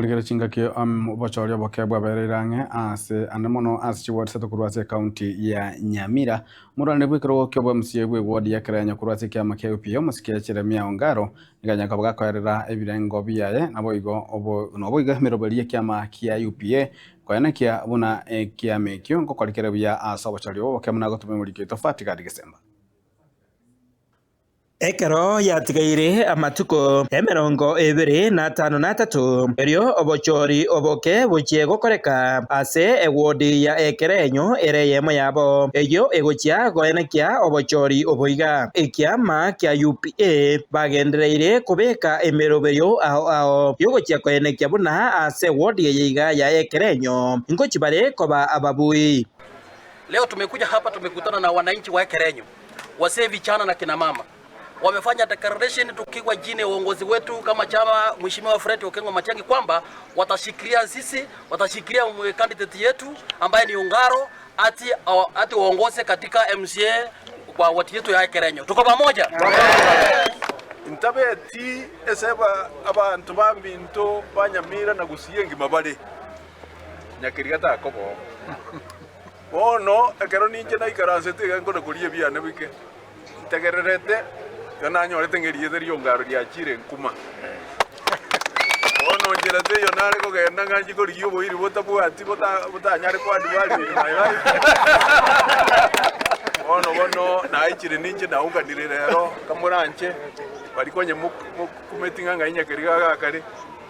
Rigereria chingaki obochori oboke bwabereire ang'e aase ande mono ase chiward isato korwa ase ekaunti ya Nyamira. Omorwani bw'ekerogo ki'obo MCA bw'eward ya Kerenyo korwa ase ekiama kia UPA omosike Jeremiah Ongaro nigo anyare koba gakoerera ebirengo biaye naboigo obo naboigo emeroberi y'ekiama kia UPA koenekia buna ekiama ekio ngokora kere buya ase obochori obo oboke buna gotoma omoriki oito Fatigad Gesemba. Ekero yatigaire amatuko emerongo ebere na atano na atato, erio obochori oboke bochie gokoreka ase ewodi ya ekerenyo ere eyemo yabo, eyio egochia goenekia obochori obo iga. Ekiama kia UPA bagendereire kobeka emeroberio ao ao yogochia koenekia buna ase ewodi eye iga ya ekerenyo ngochi bare koba ababui. Leo tumekuja hapa tumekutana na wananchi wa Ekerenyo. Wazee, vijana na kina mama wamefanya declaration tukiwa chini ya uongozi wetu kama chama Mheshimiwa Fred Okengo Matiang'i kwamba watashikilia sisi, watashikilia candidate yetu ambaye ni Ongaro ati, ati uongoze katika MCA kwa wadi yetu ya Ekerenyo. Tuko pamoja? Ntabeti ase abanto baminto ba Nyamira na Gusii engima bare, Nyakeriga takoba oo. Bono ekero ninche naikaransete iga nkona koria ebiane bike, ntegererete, igo nanyorete ng'a erieta ri'ongaro riachire nkuma. Bono nchera teiyo nare kogenda ng'a nchie korigia oboiri botabwati bota botanyare ko add value in my life. Bono bono naichire ninche naunganire rero kamoranche, baria konye mok mokumeti ng'a ng'ai nyakeriga iga akare,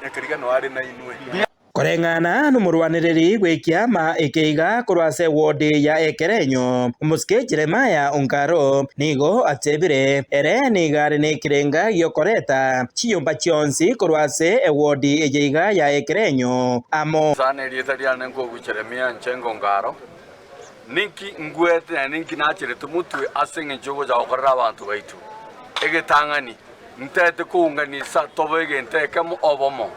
nyakeriga noyo are nainwe. Koreng'ana nomorwanereri bw'ekiama eke iga korwa ase ewodi ya Ekerenyo, omosike Jeremiah Ongaro, nigo atebire ere nigo are nekerenga gi'okoreta chinyomba chionsi korwa ase ewodi eye iga ya Ekerenyo amo. Sana erieta riane nkoigwa Jeremia inche Ngongaro. Ninki ngwete naende ninki nacherete motwe ase engencho y'ogocha gokorera abanto baito? Egetang'ani, ntaete kounganisa tobe egento ekemo obomo,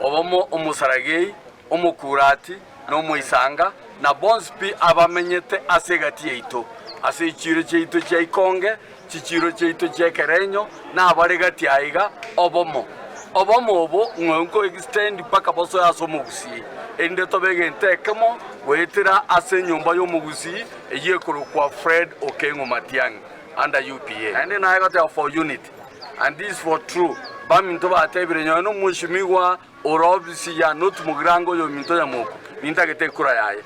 obomo omosaragei, omokurati, na omoisanga, na bonsi pi abamenyete ase egati yaito, ase chichiiro chiaito chia ikonge, chichiiro chiaito chi'ekerenyo, na abare gati aiga, obomo. Obomo obo ng'o nko extend mpaka bosoe ase omogusii, erinde tobe egento ekemo goetera ase enyomba y'omogusii eyio ekorokwa Fred Okengo Matiang'i under UPA. Naende naye goteba for unity and this for true baminto batebire nyowe nomweshimigwa ore ofisi ya North Mugirango oyominto Nyamoko nintagete ekura yaye.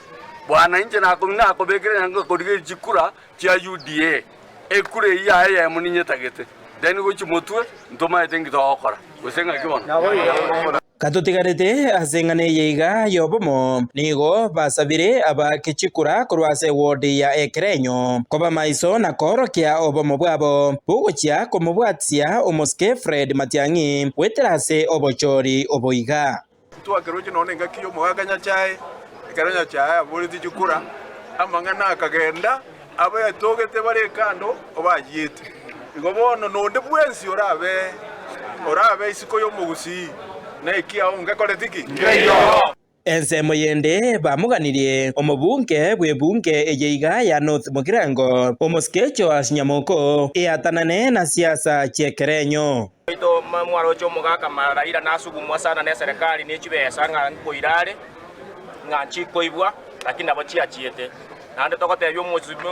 Bwana inche nakobekire nyango korigereria chikura chia UDA. Ekura eyio yaye eyemo ninyetagete, then gochia motwe ntomaete nki togokora, gose ng'aki bono? Gatotigarete ase eng'ana eye iga y'obomo, nigo basabire abaake chikura korwa ase ewodi ya Ekerenyo koba maiso na koorokia obomo bwabo bogochia komobwatia omosike Fred Matiang'i goetera ase obochori obo iga. Ntwakeroche nonya nengaki y'omogaka Nyachae, ekero Nyachae aboretie chikura, amang'ana akagenda, abayatogete bare ekando obayiete. Igo bono nonde bwensi orabe orabe isiko y'omogusii, na ekiao ngekoreti ki? Nkeiyo. Ensemo yende bamoganirie omobunge bw'ebunge eye iga ya North Mugirango, omosike Joash Nyamoko, eatanane na siasa chi'ekerenyo. Oito mwaroche omogaka Raila nasugumwa sana neserekari ne chibesa ng'a nkoira are ng'a nchikoibwa lakini nabo chiachiete. Naende togotebia omosubimi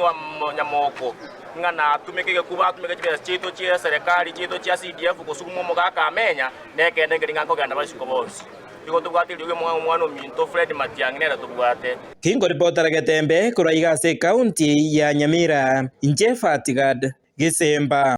Nyamoko ng'a natumeke egekuba atumeke chibesa chiaito chia eserekari chiaito chia CDF gosuguma omogaka Amenya nekeene nkeri ng'a nkogenda basiko bonsi. Igo tobwate eriogi omwana ominto Fred Matiang'i nere tobwate. Kingoripotera Getembe korwa iga ase ekaunti ya Nyamira, inche Fatigad Gisimba.